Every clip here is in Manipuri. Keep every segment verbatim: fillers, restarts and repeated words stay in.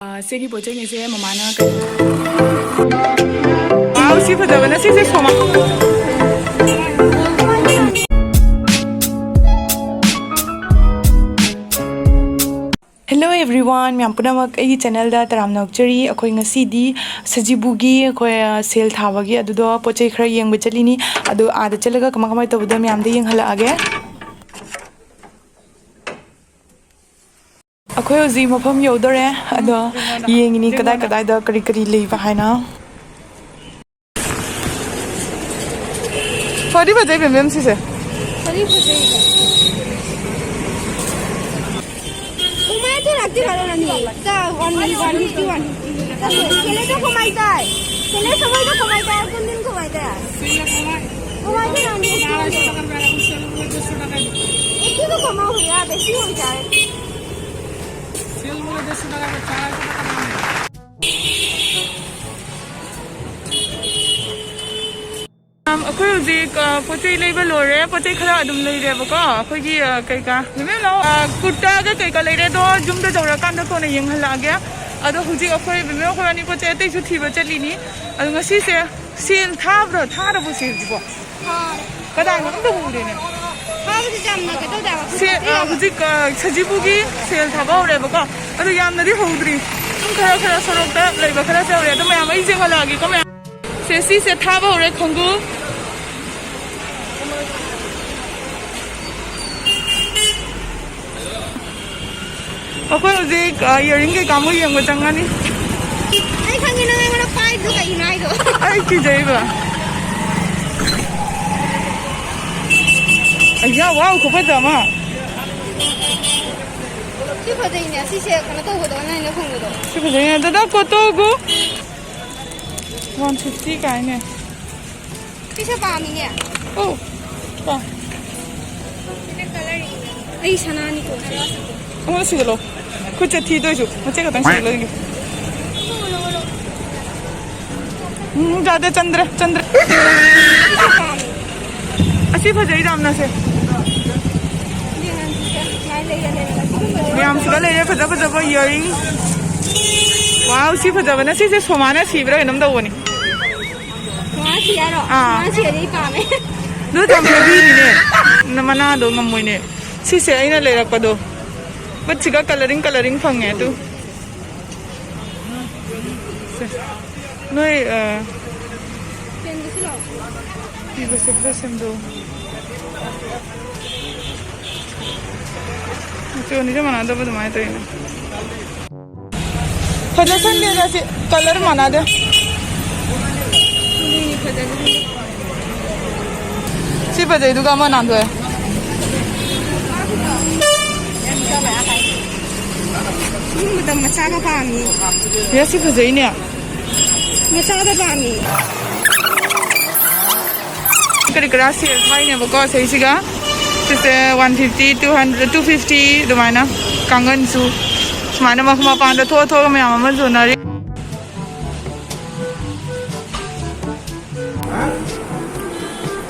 ꯑ, ꯁꯤꯒꯤ ꯄꯣꯠ ꯆꯩꯉꯩꯁꯦ ꯃꯃꯥꯅ ꯀꯩꯅꯣ꯫ ꯋꯥꯎ, ꯁꯤ ꯐꯖꯕꯅ ꯁꯤꯁꯦ ꯁꯣꯃꯥ꯫ Hello everyone, ꯃꯌꯥꯝ ꯄꯨꯝꯅꯃꯛ ꯑꯩꯒꯤ channelꯗ ꯇꯔꯥꯝꯅ ꯑꯣꯛꯆꯔꯤ꯫ ꯑꯩꯈꯣꯏ ꯉꯁꯤꯗꯤ ꯁꯖꯤꯕꯨꯒꯤ ꯑꯩꯈꯣꯏ, ꯑ, sale ꯊꯥꯕꯒꯤ ꯑꯗꯨꯗꯣ ꯄꯣꯠ ꯆꯩ ꯈꯔ ꯌꯦꯡꯕ ꯆꯠꯂꯤꯅꯤ꯫ ꯑꯗꯨ ꯑꯥꯗ ꯆꯠꯂꯒ ꯀꯃꯥꯏ ꯀꯃꯥꯏ ꯇꯧꯕꯗꯣ ꯃꯌꯥꯝꯗ ꯌꯦꯡꯍꯜꯂꯛꯑꯒꯦ꯫ ꯑꯩꯈꯣꯏ ꯍꯧꯖꯤꯛ ꯃꯐꯝ ꯌꯧꯗꯣꯔꯦ꯫ ꯑꯗꯣ ꯌꯦꯡꯉꯤꯅꯤ ꯀꯗꯥꯏ ꯀꯗꯥꯏꯗ ꯀꯔꯤ ꯀꯔꯤ ꯂꯩꯕ ꯍꯥꯏꯅ꯫ ꯐꯗꯤ ꯐꯖꯩ ꯕꯦꯝꯕꯦꯝ ꯁꯤꯁꯦ꯫ ꯐꯗꯤ ꯐꯖꯩꯕ꯫ ꯀꯃꯥꯏ ꯇꯧꯔꯛꯇꯤ ꯀꯔꯣꯅꯥꯅꯤ? ꯆꯥ, one fifty, one fifty꯫ ꯆꯦꯂꯦꯗꯣ ꯀꯃꯥꯏ ꯇꯥꯏ? ꯆꯦꯂꯦ ꯁꯃꯣꯏꯗꯣ ꯀꯃꯥꯏ ꯇꯥꯏ? ꯀꯨꯟꯗꯤꯟ ꯀꯃꯥꯏ ꯇꯥꯏ? ꯀꯃꯥꯏ ꯇꯧꯔꯛꯅꯤ? একটু তো কমাও ভাইয়া, বেশি হয়ে যায়। ꯑꯩꯈꯣꯏ ꯍꯧꯖꯤꯛ, ꯑ, ꯄꯣꯠ ꯆꯩ ꯂꯩꯕ ꯂꯣꯏꯔꯦ꯫ ꯄꯣꯠ ꯆꯩ ꯈꯔ ꯑꯗꯨꯝ ꯂꯩꯔꯦꯕꯀꯣ꯫ ꯑꯩꯈꯣꯏꯒꯤ, ꯑ, ꯀꯩꯀꯥ, ꯃꯦꯝ ꯂꯥꯛꯑꯣ꯫ ꯑ, ꯀꯨꯔꯇꯥꯒ ꯀꯩꯀꯥ ꯂꯩꯔꯦ, ꯑꯗꯣ ꯌꯨꯝꯗ ꯌꯧꯔꯀꯥꯟꯗ ꯀꯣꯟꯅ ꯌꯦꯡꯍꯜꯂꯛꯑꯒꯦ꯫ ꯑꯗꯣ ꯍꯧꯖꯤꯛ ꯑꯩꯈꯣꯏ ꯃꯦꯝ ꯑꯩꯈꯣꯏ ꯑꯅꯤ ꯄꯣꯠ ꯆꯩ ꯑꯇꯩꯁꯨ ꯊꯤꯕ ꯆꯠꯂꯤꯅꯤ꯫ ꯑꯗꯣ ꯉꯁꯤꯁꯦ sale ꯊꯥꯕ꯭ꯔꯣ? ꯊꯥꯔꯕꯣ saleꯁꯤꯕꯣ? ꯊꯥꯔꯦ꯫ ꯀꯗꯥꯏꯅꯣ? ꯑꯝꯇ ꯎꯗꯦꯅꯦ꯫ ꯊꯥꯕꯗꯤ ꯌꯥꯝꯅ ꯀꯩꯅꯣ ꯇꯧꯗꯦ ꯍꯥꯏꯕ꯫ ꯁꯦ-, ꯑ, ꯍꯧꯖꯤꯛ, ꯑ, ꯁꯖꯤꯕꯨꯒꯤ sale ꯊꯥꯕ ꯍꯧꯔꯦꯕꯀꯣ꯫ ꯑꯗꯣ ꯌꯥꯝꯅꯗꯤ ꯍꯧꯗ꯭ꯔꯤ꯫ ꯁꯨꯝ ꯈꯔ ꯈꯔ ꯁꯣꯔꯣꯛꯇ ꯂꯩꯕ ꯈꯔꯁꯨ ꯍꯧꯔꯦ꯫ ꯑꯗꯣ ꯃꯌꯥꯝ ꯑꯩ ꯌꯦꯡꯍꯜꯂꯛꯑꯒꯦꯀꯣ ꯃꯌꯥꯝ꯫ ꯁꯦ, ꯁꯤꯁꯦ ꯊꯥꯕ ꯍꯧꯔꯦ ꯈꯣꯡꯒꯨꯜ꯫ ꯑꯩꯈꯣꯏ ꯍꯧꯖꯤꯛ, ꯑ, earring ꯀꯩꯀꯥ ꯃꯣꯏ ꯌꯦꯡꯕ ꯆꯪꯉꯅꯤ꯫ ꯑꯩ ꯈꯪꯉꯦ ꯅꯪ ꯑꯩꯉꯣꯟꯗ ꯄꯥꯏꯗꯣ ꯀꯩꯅꯣ ꯍꯥꯏꯗꯣ꯫ ꯑꯩ ꯀꯤꯖꯩꯕ꯫ ꯑꯌꯥ, ꯋꯥꯎ, ꯈꯨꯐꯖ ꯑꯃ꯫ ꯁꯤ ꯐꯖꯩꯅꯦ, ꯁꯤꯁꯦ ꯀꯩꯅꯣ ꯇꯧꯕꯗꯣ, online-ꯗ ꯐꯪꯕꯗꯣ꯫ ꯁꯤ ꯐꯖꯩꯅꯦ, ꯗꯗꯥ ꯀꯣꯇꯣꯒꯨ꯫ One fifty ꯀꯥꯏꯅꯦ꯫ ꯁꯤꯁꯨ ꯄꯥꯝꯃꯤꯅꯦ꯫ ꯑꯣ, ꯄꯥꯝ-, ꯑꯩ ꯁꯅꯥꯅꯤꯀꯣ꯫ ꯑꯃ ꯁꯤꯒꯠꯂꯣ꯫ ꯈꯨꯠꯁꯦ ꯊꯤꯗꯣꯏꯁꯨ꯫ ꯃꯆꯦꯠ ꯈꯛꯇꯪ ꯁꯤꯒꯠꯂꯣ ꯑꯩꯒꯤ꯫ ꯎꯝ, ꯌꯥꯗꯦ, ꯆꯟꯗ꯭ꯔꯦ, ꯆꯟꯗ꯭ꯔꯦ꯫ ꯑꯁꯤ ꯐꯖꯩ ꯌꯥꯝꯅ ꯁꯦ꯫ ꯃꯌꯥꯝꯁꯤꯗ ꯂꯩꯔꯦ ꯐꯖ ꯐꯖꯕ earring꯫ ꯋꯥꯎ, ꯁꯤ ꯐꯖꯕꯅ, ꯁꯤꯁꯦ ꯁꯣꯃꯥꯅ ꯁꯤꯕ꯭ꯔꯥ ꯀꯩꯅꯣꯝ ꯇꯧꯕꯅꯤ꯫ ꯁꯣꯃꯥ ꯁꯤ ꯍꯥꯏꯔꯣ? ꯑꯥ꯫ ꯁꯣꯃꯥ ꯁꯤꯔꯗꯤ ꯑꯩ ꯄꯥꯝꯃꯦ꯫ ꯑꯗꯨ ꯇꯝꯕꯤꯔꯤꯅꯦ꯫ ꯅ ꯃꯅꯥꯗꯣ ꯉꯝꯃꯣꯏꯅꯦ꯫ ꯁꯤꯁꯦ ꯑꯩꯅ ꯂꯩꯔꯛꯄꯗꯣ꯫ ꯕꯠꯁꯤꯒ coloring, coloring ꯐꯪꯉꯦ ꯑꯗꯨ꯫ ꯁꯦ꯫ ꯅꯣꯏ, ꯑ, ꯆꯦꯟꯕꯁꯤ ꯂꯥꯛꯑꯣ꯫ ꯐꯤꯒꯁꯦ ꯈꯔ ꯁꯦꯝꯗꯣꯛꯎ꯫ ꯃꯆꯨ ꯑꯅꯤꯁꯦ ꯃꯥꯟꯅꯗꯕ ꯑꯗꯨꯃꯥꯏꯅ ꯇꯧꯋꯤꯅꯦ꯫ ꯐꯖꯁꯟꯗꯦꯗ ꯁꯤ, colour ꯃꯥꯟꯅꯗꯦ꯫ ꯁꯤ ꯐꯖꯩꯗꯨꯒ ꯑꯃ ꯅꯥꯟꯊꯣꯛꯑꯦ꯫ ꯁꯤꯒꯨꯝꯕꯗ ꯃꯆꯥꯒ ꯄꯥꯝꯃꯤ꯫ ꯌꯦ, ꯁꯤ ꯐꯖꯩꯅꯦ꯫ ꯃꯆꯥꯗ ꯄꯥꯝꯃꯤ꯫ ꯀꯔꯤ ꯀꯔꯥ ꯁꯦꯜ ꯊꯥꯏꯅꯦꯕꯀꯣ ꯁꯤꯁꯤꯒ꯫ ꯁꯤꯁꯦ one fifty, two hundred, two fifty ꯑꯗꯨꯃꯥꯏꯅ꯫ ꯀꯥꯡꯒꯟꯁꯨ ꯁꯨꯃꯥꯏꯅ ꯃ-, ꯃꯄꯥꯟꯗ ꯊꯣꯛꯑ ꯊꯣꯛꯑꯒ ꯃꯌꯥꯝ ꯑꯃ ꯌꯣꯟꯅꯔꯤ꯫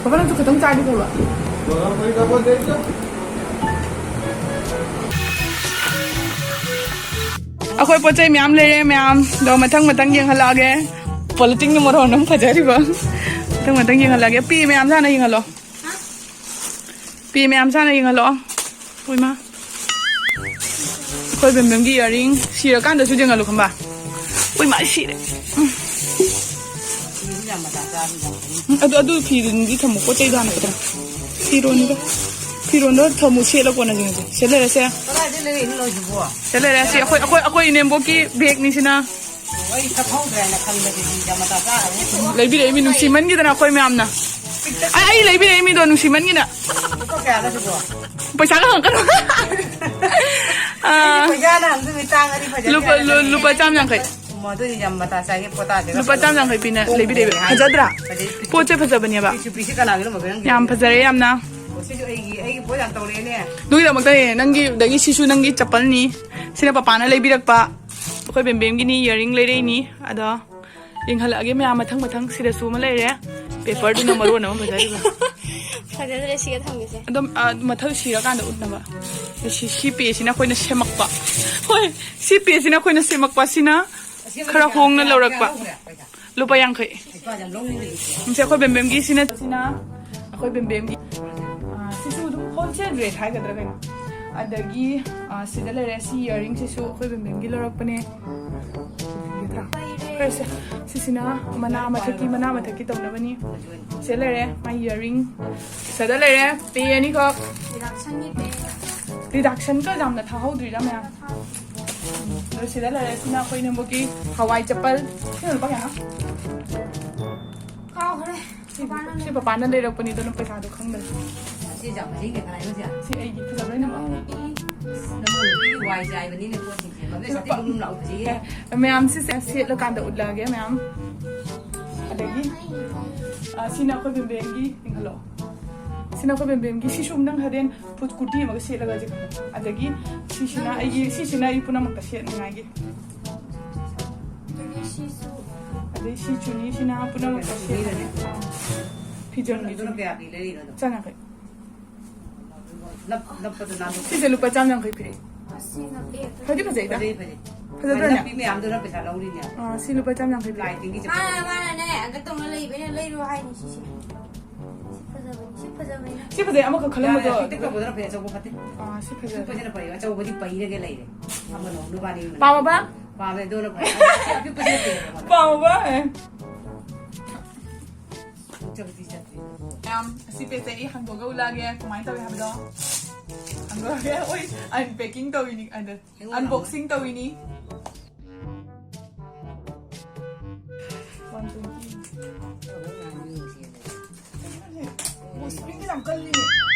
ꯕꯕꯥ, ꯅꯪꯁꯨ ꯈꯤꯇꯪ ꯆꯥꯒꯦ ꯇꯧꯕ꯫ ꯑꯩꯈꯣꯏ ꯄꯣꯠ ꯆꯩ ꯃꯌꯥꯝ ꯂꯩꯔꯦ ꯃꯌꯥꯝ꯫ ꯑꯗꯣ ꯃꯊꯪ ꯃꯊꯪ ꯌꯦꯡꯍꯜꯂꯛꯑꯒꯦ꯫ ꯄꯣꯂꯤꯊꯤꯟꯒꯤ ꯃꯣꯔꯣꯛ ꯑꯃ ꯐꯖꯔꯤꯕ꯫ ꯃꯊꯪ ꯃꯊꯪ ꯌꯦꯡꯍꯜꯂꯛꯑꯒꯦ꯫ ꯄꯤ ꯃꯌꯥꯝꯁꯦ ꯍꯥꯟꯅ ꯌꯦꯡꯍꯜꯂꯣ꯫ ꯄꯤ ꯃꯌꯥꯝꯁꯦ ꯍꯥꯟꯅ ꯌꯦꯡꯍꯜꯂꯣ꯫ ꯍꯣꯏꯃ꯫ ꯑꯩꯈꯣꯏ ꯕꯦꯝꯕꯦꯝꯒꯤ earring ꯁꯤꯔꯀꯥꯟꯗꯁꯨ ꯌꯦꯡꯍꯜꯂꯨ ꯈꯪꯕ꯫ ꯍꯣꯏꯃ ꯁꯤꯔꯦ꯫ ꯎꯝ꯫ ꯎꯝ, ꯑꯗꯨ, ꯑꯗꯨ ꯐꯤꯗꯨꯗꯤ ꯊꯝꯃꯨ, ꯄꯣꯠ ꯆꯩꯗꯣ ꯍꯥꯟꯅ ꯄꯨꯊꯔꯣ꯫ ꯐꯤꯔꯣꯟꯗꯣ, ꯐꯤꯔꯣꯟꯗꯣ ꯊꯝꯃꯨ, ꯁꯦꯠꯂ ꯀꯣꯟꯅ ꯌꯦꯡꯉꯁꯦ꯫ ꯁꯦ ꯂꯩꯔꯦꯁꯦ꯫ ꯀꯗꯥꯏꯗ ꯂꯩꯔꯛꯏꯅꯣ ꯍꯧꯖꯤꯛꯄꯣ? ꯁꯦ ꯂꯩꯔꯦꯁꯦ꯫ ꯑꯩꯈꯣꯏ, ꯑꯩꯈꯣꯏ, ꯑꯩꯈꯣꯏ ꯏꯅꯦꯝꯕꯣꯛꯀꯤ bagꯅꯤ ꯁꯤꯅ꯫ ꯑꯩ ꯆꯠꯍꯧꯗ꯭ꯔꯦꯅ ꯈꯟꯕꯗꯗꯤ ꯖꯃꯇꯥ ꯆꯥꯔꯅꯤ꯫ ꯂꯩꯕꯤꯔꯛꯏ ꯃꯤ ꯅꯨꯡꯁꯤꯃꯟꯈꯤꯗꯅ ꯑꯩꯈꯣꯏ ꯃꯌꯥꯝꯅ꯫ ꯑꯩ, ꯑꯩ ꯂꯩꯕꯤꯔꯛꯏ ꯃꯤꯗꯣ ꯅꯨꯡꯁꯤꯃꯟꯒꯤꯗꯅ꯫ ꯂꯨꯄꯥ ꯀꯌꯥꯅꯣ ꯁꯤꯕꯣ? ꯄꯩꯁꯥꯒ ꯍꯪꯉꯛꯀꯅꯨ꯫ ꯑꯥ꯫ ꯄꯩꯁꯥꯅ ꯍꯪꯗꯣꯏꯅꯤ, ꯇꯥꯡꯉꯗꯤ ꯐꯖꯅꯤ ꯂꯨꯄꯥ, ꯂꯨ-, ꯂꯨꯄꯥ ꯆꯥꯝ ꯌꯥꯡꯈꯩ꯫ ꯃꯗꯨꯗꯤ ꯌꯥꯝ ꯃꯇꯥ ꯆꯥꯏꯍꯦ, ꯄꯣꯇꯥꯗꯤ꯫ ꯂꯨꯄꯥ ꯆꯥꯝ ꯌꯥꯡꯈꯩ ꯄꯤꯅ ꯂꯩꯕꯤꯔꯛꯏꯕ꯫ ꯐꯖꯗ꯭ꯔꯥ? ꯐꯖꯩ꯫ ꯄꯣꯠꯁꯦ ꯐꯖꯕꯅꯦꯕ꯫ ꯄꯤꯁꯨ ꯄꯤꯁꯤ ꯀꯅꯥꯒꯤꯅꯣ ꯃꯈꯣꯏ ꯅꯪꯒꯤ? ꯌꯥꯝ ꯐꯖꯔꯦ ꯌꯥꯝꯅ꯫ ꯑꯣ, ꯁꯤꯁꯨ ꯑꯩꯒꯤ, ꯑꯩꯒꯤ ꯄꯣꯠ ꯌꯥꯝ ꯇꯧꯔꯛꯑꯦꯅꯦ꯫ ꯑꯗꯨꯒꯤꯗꯃꯛꯇꯅꯦ, ꯅꯪꯒꯤ, ꯑꯗꯒꯤ ꯁꯤꯁꯨ ꯅꯪꯒꯤ ꯆꯄꯜꯅꯤ꯫ ꯁꯤꯅ ꯄꯄꯥꯅ ꯂꯩꯕꯤꯔꯛꯄ꯫ ꯑꯩꯈꯣꯏ ꯕꯦꯝꯕꯦꯝꯒꯤꯅꯤ, earring ꯂꯩꯔꯛꯏꯅꯤ꯫ ꯑꯗꯣ ꯌꯦꯡꯍꯜꯂꯛꯑꯒꯦ ꯃꯌꯥꯝ, ꯃꯊꯪ ꯃꯊꯪ꯫ ꯁꯤꯗꯁꯨ ꯑꯃ ꯂꯩꯔꯦ, paperꯗꯨꯅ ꯃꯔꯣꯟ ꯑꯃ ꯐꯖꯔꯤꯕ꯫ ꯐꯖꯗ꯭ꯔꯦ, ꯁꯤꯒ ꯊꯝꯒꯦꯁꯦ꯫ ꯑꯗꯨꯝ, ꯑ, ꯃꯊꯪ ꯁꯤꯔꯀꯥꯟꯗ ꯎꯠꯅꯕ꯫ ꯁꯤ, ꯁꯤ pageꯁꯤꯅ ꯑꯩꯈꯣꯏꯅ ꯁꯦꯝꯃꯛꯄ꯫ ꯍꯣꯏ, ꯁꯤ pageꯁꯤꯅ ꯑꯩꯈꯣꯏꯅ ꯁꯦꯝꯃꯛꯄ꯫ ꯁꯤꯅ ꯈꯔ ꯍꯣꯡꯅ ꯂꯧꯔꯛꯄ꯫ ꯂꯨꯄꯥ ꯌꯥꯡꯈꯩ꯫ ꯁꯤꯁꯦ ꯑꯩꯈꯣꯏ ꯕꯦꯝꯕꯦꯝꯒꯤ, ꯁꯤꯅ, ꯁꯤꯅ ꯑꯩꯈꯣꯏ ꯕꯦꯝꯕꯦꯝꯒꯤ, ꯑꯥ, ꯁꯤꯁꯨ ꯑꯗꯨꯝ wholesale rate ꯍꯥꯏꯒꯗ꯭ꯔꯥ ꯀꯩꯅꯣ꯫ ꯑꯗꯒꯤ, ꯑꯥ, ꯁꯤꯗ ꯂꯩꯔꯦ꯫ ꯁꯤ earring ꯁꯤꯁꯨ ꯑꯩꯈꯣꯏ ꯕꯦꯝꯕꯦꯝꯒꯤ ꯂꯧꯔꯛꯄꯅꯦ꯫ ꯈꯔꯁꯦ꯫ ꯁꯤꯁꯤꯅ ꯃꯅꯥ ꯃꯊꯛꯀꯤ, ꯃꯅꯥ ꯃꯊꯛꯀꯤ ꯇꯧꯅꯕꯅꯤ꯫ ꯁꯤꯗ ꯂꯩꯔꯦ ꯃꯥꯏ earring꯫ ꯁꯤꯗ ꯂꯩꯔꯦ ꯄꯦ ꯑꯅꯤꯈꯛ꯫ Reduction ꯀ ꯌꯥꯝꯅ ꯊꯥꯍꯧꯗ꯭ꯔꯤꯗ ꯃꯌꯥꯝ꯫ ꯑꯗꯣ ꯁꯤꯗ ꯂꯩꯔꯦ꯫ ꯁꯤꯅ ꯑꯩꯈꯣꯏ ꯏꯅꯝꯕꯣꯛꯀꯤ ꯍꯋꯥꯏ ꯆꯄꯜ꯫ ꯁꯤꯅ ꯂꯨꯄꯥ ꯀꯌꯥꯅꯣ? ꯀꯥꯎꯈ꯭ꯔꯦ꯫ ꯁꯤ, ꯁꯤ ꯄꯄꯥꯅ ꯂꯩꯔꯛꯄꯅꯤ, ꯑꯗꯨꯅ ꯄꯩꯁꯥꯗꯣ ꯈꯪꯗ꯭ꯔꯦ꯫ ꯁꯤ ꯌꯥꯝ ꯐꯖꯩꯅꯦ, ꯀꯅꯥꯏꯅꯣ ꯁꯤ? ꯁꯤ ꯑꯩꯒꯤ ꯐꯖꯕ ꯂꯣꯏꯅꯃꯛ꯫ ꯅꯃꯧꯒꯤ ꯋꯥꯏ ꯆꯥꯏꯕꯅꯤꯅꯦ ꯄꯣꯠꯁꯤꯡꯁꯦ꯫ ꯃꯃꯦ ꯁꯥꯊꯤ ꯂꯨꯝ ꯂꯨꯝ ꯂꯥꯎꯕꯁꯤ꯫ ꯑꯦ, ꯃꯌꯥꯝ ꯁꯤꯁꯦ ꯁꯦꯠꯂꯀꯥꯟꯗ ꯎꯠꯂꯛꯑꯒꯦ ꯃꯌꯥꯝ꯫ ꯑꯗꯒꯤ, ꯑ, ꯁꯤꯅ ꯑꯩꯈꯣꯏ ꯕꯦꯝꯕꯦꯝꯒꯤ, ꯌꯦꯡꯍꯜꯂꯣ꯫ ꯁꯤꯅ ꯑꯩꯈꯣꯏ ꯕꯦꯝꯕꯦꯝꯒꯤ, ꯁꯤꯁꯨ ꯅꯪ ꯍꯣꯔꯦꯟ ꯐꯨꯠ ꯀꯨꯔꯇꯤ ꯑꯃꯒ ꯁꯦꯠꯂꯒ ꯆꯠꯈ꯭ꯔꯣ꯫ ꯑꯗꯒꯤ ꯁꯤꯁꯤꯅ ꯑꯩꯒꯤ, ꯁꯤꯁꯤꯅ ꯑꯩ ꯄꯨꯝꯅꯃꯛꯇ ꯁꯦꯠꯅꯤꯡꯉꯥꯏꯒꯤ꯫ ꯑꯗꯒꯤ ꯁꯤꯁꯨ꯫ ꯑꯗꯩ ꯁꯤ ꯆꯨꯅꯤꯁꯤꯅ ꯄꯨꯝꯅꯃꯛꯇ ꯁꯦꯠꯅꯤꯡꯉꯥꯏ꯫ ꯐꯤꯖꯪꯒꯤ ꯑꯗꯨꯅ ꯆꯨꯅꯤ꯫ ꯀꯌꯥ ꯄꯤ ꯂꯩꯔꯤꯅꯣ ꯑꯗꯣ? ꯆꯥꯝ ꯌꯥꯡꯈꯩ꯫ ꯅꯞ-, ꯅꯞꯄꯗꯣ ꯅꯥꯟꯊꯣꯛ-꯫ ꯁꯤꯁꯦ ꯂꯨꯄꯥ ꯆꯥꯝ ꯌꯥꯡꯈꯩ ꯄꯤꯔꯛꯑꯦ꯫ ꯑꯁꯤ ꯅꯞꯄꯦ꯫ ꯐꯗꯤ ꯐꯖꯩꯗ꯫ ꯐꯖꯩ, ꯐꯖꯩ꯫ ꯐꯖꯗ꯭ꯔꯅꯦ? ꯅꯞꯄꯤ ꯃꯌꯥꯝꯗꯨꯅ ꯄꯩꯁꯥ ꯂꯧꯔꯤꯅꯦ꯫ ꯑꯥ, ꯁꯤ ꯂꯨꯄꯥ ꯆꯥꯝ ꯌꯥꯡꯈꯩ ꯄꯤꯔꯛꯑꯦ꯫ ꯂꯥꯏ ꯇꯤꯟꯒꯤ ꯆꯠꯄ꯫ ꯃꯥꯅ, ꯃꯥꯅꯅꯦ, ꯑꯪꯀ ꯇꯧꯅ ꯂꯩꯕꯅꯤꯅ ꯂꯩꯔꯣ ꯍꯥꯏꯅꯤ ꯁꯤꯁꯦ꯫ ꯁꯤ ꯐꯖꯕꯅꯤ, ꯁꯤ ꯐꯖꯕꯅꯤ꯫ ꯁꯤ ꯐꯖꯩ, ꯑꯃꯈꯛ ꯈꯜꯂꯝꯕꯗꯣ꯫ ꯌꯥꯔꯦ, ꯑꯄꯤꯛꯄ ꯇꯧꯕꯗꯨꯅ ꯐꯩ, ꯑꯆꯧꯕ ꯐꯠꯇꯦ꯫ ꯑꯥ, ꯁꯤ ꯐꯖꯩ꯫ ꯑꯄꯤꯛꯄꯁꯤꯅ ꯐꯩ, ꯑꯆꯧꯕꯗꯤ ꯄꯩꯔꯒ ꯂꯩꯔꯦ꯫ ꯑꯃꯅ ꯑꯃꯨꯛ ꯅꯨꯕꯥꯅꯤ ꯑꯃꯅ꯫ ꯄꯥꯝꯃꯕ? ꯄꯥꯝꯃꯦ, ꯑꯗꯨꯅ ꯐꯩ꯫ ꯑꯄꯤꯛꯄꯁꯤꯅ ꯐꯩ꯫ ꯄꯥꯝꯃꯕ? ꯑꯦ꯫ ꯆꯠꯄꯗꯤ ꯆꯠꯇ꯭ꯔꯤ꯫ ꯃꯌꯥꯝ, ꯑꯁꯤ ꯄꯦꯁꯦ ꯑꯩ ꯍꯥꯡꯗꯣꯛꯑꯒ ꯎꯠꯂꯛꯑꯒꯦ, ꯀꯃꯥꯏꯅ ꯇꯧꯋꯦ ꯍꯥꯏꯕꯗꯣ꯫ ꯍꯥꯡꯗꯣꯛꯑꯒꯦ꯫ ꯑꯣꯏ, unpacking ꯇꯧꯔꯤꯅꯤ, ꯑꯗ, ꯑꯩꯉꯣꯟꯗ unboxing ꯇꯧꯔꯤꯅꯤ꯫ One twenty꯫ ꯑꯣ, spring ꯁꯦ ꯌꯥꯝ ꯀꯜꯂꯤꯅꯦ꯫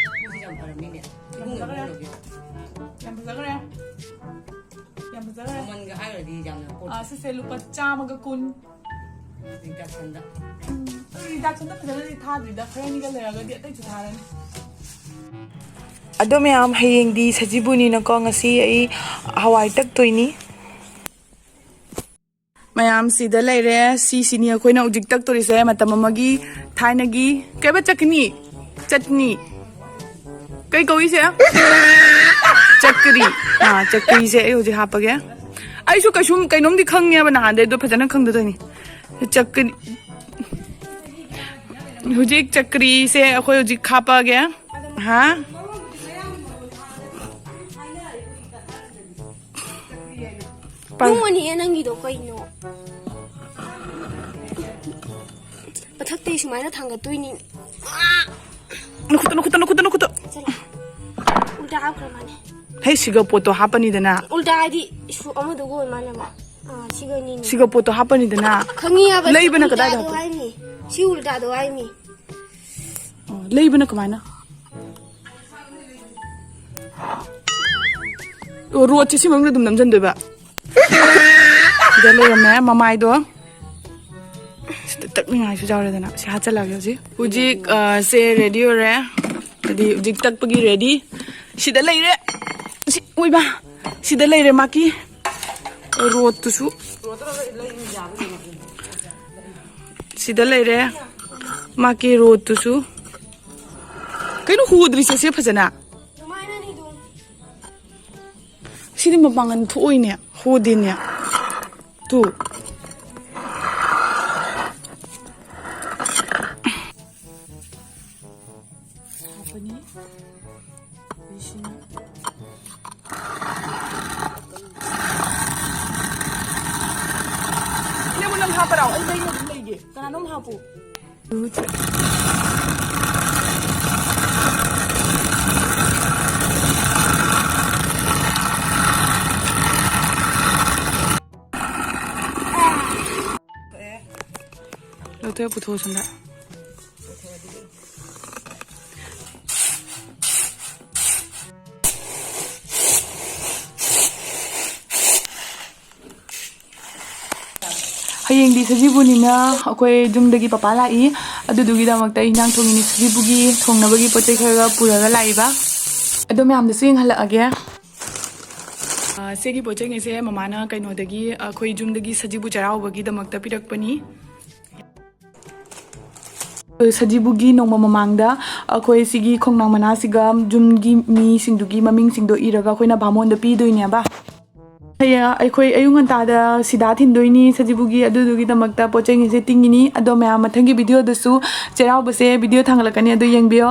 ꯁꯤ ꯌꯥꯝ ꯐꯔꯝꯃꯤꯅꯦ꯫ ꯌꯥꯝ ꯐꯖꯈ꯭ꯔꯦ꯫ ꯌꯥꯝ ꯐꯖꯈ꯭ꯔꯦ꯫ ꯌꯥꯝ ꯐꯖꯈ꯭ꯔꯦ꯫ ꯃꯃꯜꯒ ꯍꯥꯏꯔꯨꯔꯗꯤ ꯌꯥꯝꯅ ꯄꯣꯠ-꯫ ꯑꯥ, ꯁꯤꯁꯦ ꯂꯨꯄꯥ ꯆꯥꯝꯃꯒ ꯀꯨꯟ꯫ Reduction ꯗ꯫ ꯎꯝ, ꯑꯗꯨ reduction ꯗ ꯐꯖꯅꯗꯤ ꯊꯥꯗ꯭ꯔꯤꯗ, ꯈꯔꯅꯤꯒ ꯂꯩꯔꯒꯗꯤ ꯑꯇꯩꯁꯨ ꯊꯥꯔꯅꯤ꯫ ꯑꯗꯣ ꯃꯌꯥꯝ, ꯍꯌꯦꯡꯗꯤ ꯁꯖꯤꯕꯨꯅꯤꯅꯀꯣ, ꯉꯁꯤ ꯑꯩ ꯍꯋꯥꯏ ꯇꯛꯇꯣꯏꯅꯤ꯫ ꯃꯌꯥꯝ, ꯁꯤꯗ ꯂꯩꯔꯦ꯫ ꯁꯤꯁꯤꯅꯤ ꯑꯩꯈꯣꯏꯅ ꯍꯧꯖꯤꯛ ꯇꯛꯇꯣꯔꯤꯁꯦ, ꯃꯇꯝ ꯑꯃꯒꯤ ꯊꯥꯏꯅꯒꯤ꯫ ꯀꯩꯕ? ꯆꯠꯀꯅꯤ? ꯆꯠꯅꯤ꯫ ꯀꯩ ꯀꯧꯏꯁꯦ? ꯆꯠꯀꯔꯤ꯫ ꯑꯥ, ꯆꯠꯀꯔꯤꯁꯦ ꯑꯩ ꯍꯧꯖꯤꯛ ꯍꯥꯞꯄꯒꯦ꯫ ꯑꯩꯁꯨ ꯀꯩꯁꯨꯝ ꯀꯩꯅꯣꯝꯗꯤ ꯈꯪꯉꯦꯕ ꯅꯍꯥꯟꯗꯩ, ꯑꯗꯣ ꯐꯖꯅ ꯈꯪꯗꯗꯣꯏꯅꯤ꯫ ꯆꯀ꯭ꯔꯤ, ꯍꯧꯖꯤꯛ ꯆꯀ꯭ꯔꯤꯁꯦ ꯑꯩꯈꯣꯏ ꯍꯧꯖꯤꯛ ꯍꯥꯞꯄꯛꯑꯒꯦ꯫ ꯍꯥ? ꯄꯜ- ꯅꯣꯡꯃꯅꯤꯍꯦ ꯅꯪꯒꯤꯗꯣ ꯀꯩꯅꯣ? ꯃꯊꯛꯇꯩ ꯁꯨꯃꯥꯏꯅ ꯊꯥꯡꯒꯠꯇꯣꯏꯅꯤ꯫ ꯅꯈꯨꯠꯇ, ꯅꯈꯨꯠꯇ, ꯅꯈꯨꯠꯇ, ꯅꯈꯨꯠꯇ꯫ ꯆꯠꯂꯣ꯫ ꯎꯜꯇꯥ ꯍꯥꯞꯈ꯭ꯔ ꯃꯥꯅꯦ꯫ ꯍꯦ, ꯁꯤꯒ ꯄꯣꯠꯇꯣ ꯍꯥꯞꯄꯅꯤꯗꯅ꯫ ꯎꯜꯇꯥ ꯍꯥꯏꯗꯤ ꯁꯨ ꯑꯃꯗꯨꯒ ꯑꯣꯏ ꯃꯥꯟꯅꯕ꯫ ꯑꯥ, ꯁꯤꯒ ꯑꯅꯤꯅꯤ꯫ ꯁꯤꯒ ꯄꯣꯠꯇꯣ ꯍꯥꯞꯄꯅꯤꯗꯅ꯫ ꯈꯪꯉꯤ ꯍꯥꯏꯕ, ꯂꯩꯕꯅ ꯎꯜꯇꯥꯗꯣ ꯀꯗꯥꯏꯗ ꯍꯥꯞꯄ? ꯍꯥꯏꯅꯤ꯫ ꯁꯤ ꯎꯜꯇꯥꯗꯣ ꯍꯥꯏꯅꯤ꯫ ꯑꯣ, ꯂꯩꯕꯅ ꯀꯃꯥꯏꯅ? ꯑꯣ, ꯔꯣꯠꯁꯦ ꯁꯤ ꯃꯅꯨꯡꯗ ꯑꯗꯨꯝ ꯅꯝꯖꯟꯗꯣꯏꯕ꯫ ꯁꯤꯗ ꯂꯩꯔꯝꯃꯦ ꯃꯃꯥꯏꯗꯣ꯫ ꯁꯤꯗ ꯇꯛꯅꯤꯡꯉꯥꯏꯁꯨ ꯌꯥꯎꯔꯦꯗꯅ꯫ ꯁꯤ ꯍꯥꯠꯆꯜꯂꯛꯑꯒꯦ ꯍꯧꯖꯤꯛ꯫ ꯍꯧꯖꯤꯛ, ꯑ, ꯁꯦ ꯔꯦꯗꯤ ꯑꯣꯏꯔꯦ꯫ ꯍꯥꯏꯗꯤ ꯍꯧꯖꯤꯛ ꯇꯛꯄꯒꯤ ꯔꯦꯗꯤ꯫ ꯁꯤꯗ ꯂꯩꯔꯦ꯫ ꯁꯤ, ꯎꯏꯃꯥ! ꯁꯤꯗ ꯂꯩꯔꯦ ꯃꯥꯀꯤ ꯔꯣꯠꯇꯨꯁꯨ꯫ ꯁꯤꯗ ꯂꯩꯔꯦ ꯃꯥꯀꯤ ꯔꯣꯠꯇꯨꯁꯨ꯫ ꯀꯩꯅꯣ ꯍꯣꯗ꯭ꯔꯤꯁꯦ ꯁꯦ ꯐꯖꯅ? ꯁꯤꯗꯤ ꯃꯄꯥꯡꯒꯜ ꯊꯣꯛꯑꯣꯏꯅꯦ, ꯍꯣꯗꯦꯅꯦ꯫ ꯇꯨ꯫ ꯍꯥꯞꯄꯅꯤ꯫ ꯑꯗꯩꯁꯤꯅ ꯏꯅꯦꯕꯨ ꯅꯪ ꯍꯥꯞꯄꯔꯥꯎ? ꯑꯩ ꯂꯩꯅ ꯑꯗꯨꯝ ꯂꯩꯒꯦ꯫ ꯀꯅꯥꯅꯣꯝ ꯍꯥꯞꯄꯨ꯫ ꯂꯧꯊꯣꯛ ꯄꯨꯊꯣꯛꯑꯣ ꯁꯣꯝꯗ꯫ ꯍꯌꯦꯡꯗꯤ ꯁꯖꯤꯕꯨꯅꯤꯅ ꯑꯩꯈꯣꯏ ꯌꯨꯝꯗꯒꯤ ꯄꯄꯥ ꯂꯥꯛꯏ꯫ ꯑꯗꯨꯗꯨꯒꯤꯗꯃꯛꯇ ꯏꯟꯖꯥꯡ ꯊꯣꯡꯉꯤꯅꯤ꯫ ꯁꯖꯤꯕꯨꯒꯤ ꯊꯣꯡꯅꯕꯒꯤ ꯄꯣꯠ ꯆꯩ ꯈꯔꯒ ꯄꯨꯔꯒ ꯂꯥꯛꯏꯕ꯫ ꯑꯗꯣ ꯃꯌꯥꯝꯗꯁꯨ ꯌꯦꯡꯍꯜꯂꯛꯑꯒꯦ꯫ ꯑ, ꯁꯤꯒꯤ ꯄꯣꯠ ꯆꯩꯉꯩꯁꯦ ꯃꯃꯥꯅ ꯀꯩꯅꯣꯗꯒꯤ, ꯑꯩꯈꯣꯏ ꯌꯨꯝꯗꯒꯤ ꯁꯖꯤꯕꯨ ꯆꯩꯔꯥꯎꯕꯒꯤꯗꯃꯛꯇ ꯄꯤꯔꯛꯄꯅꯤ꯫ ꯁꯖꯤꯕꯨꯒꯤ ꯅꯣꯡꯃ ꯃꯃꯥꯡꯗ ꯑꯩꯈꯣꯏ ꯁꯤꯒꯤ ꯈꯣꯡꯅꯥꯡ ꯃꯅꯥꯁꯤꯒ ꯌꯨꯝꯒꯤ ꯃꯤꯁꯤꯡꯗꯨꯒꯤ ꯃꯃꯤꯡꯁꯤꯡꯗꯣ ꯏꯔꯒ ꯑꯩꯈꯣꯏꯅ ꯕꯥꯃꯣꯟꯗ ꯄꯤꯗꯣꯏꯅꯦꯕ꯫ ꯍꯌꯦꯡ ꯑꯩꯈꯣꯏ ꯑꯌꯨꯛ ꯉꯟꯇꯥꯗ ꯁꯤꯗꯥ ꯊꯤꯟꯗꯣꯏꯅꯤ ꯁꯖꯤꯕꯨꯒꯤ, ꯑꯗꯨꯗꯨꯒꯤꯗꯃꯛꯇ ꯄꯣꯠ ꯆꯩꯁꯦ ꯇꯤꯡꯉꯤꯅꯤ꯫ ꯑꯗꯣ ꯃꯌꯥꯝ, ꯃꯊꯪꯒꯤ ꯚꯤꯗꯤꯑꯣꯗꯁꯨ ꯆꯩꯔꯥꯎꯕꯁꯦ ꯚꯤꯗꯤꯑꯣ ꯊꯥꯡꯒꯠꯂꯛꯀꯅꯤ, ꯑꯗꯨ ꯌꯦꯡꯕꯤꯌꯣ꯫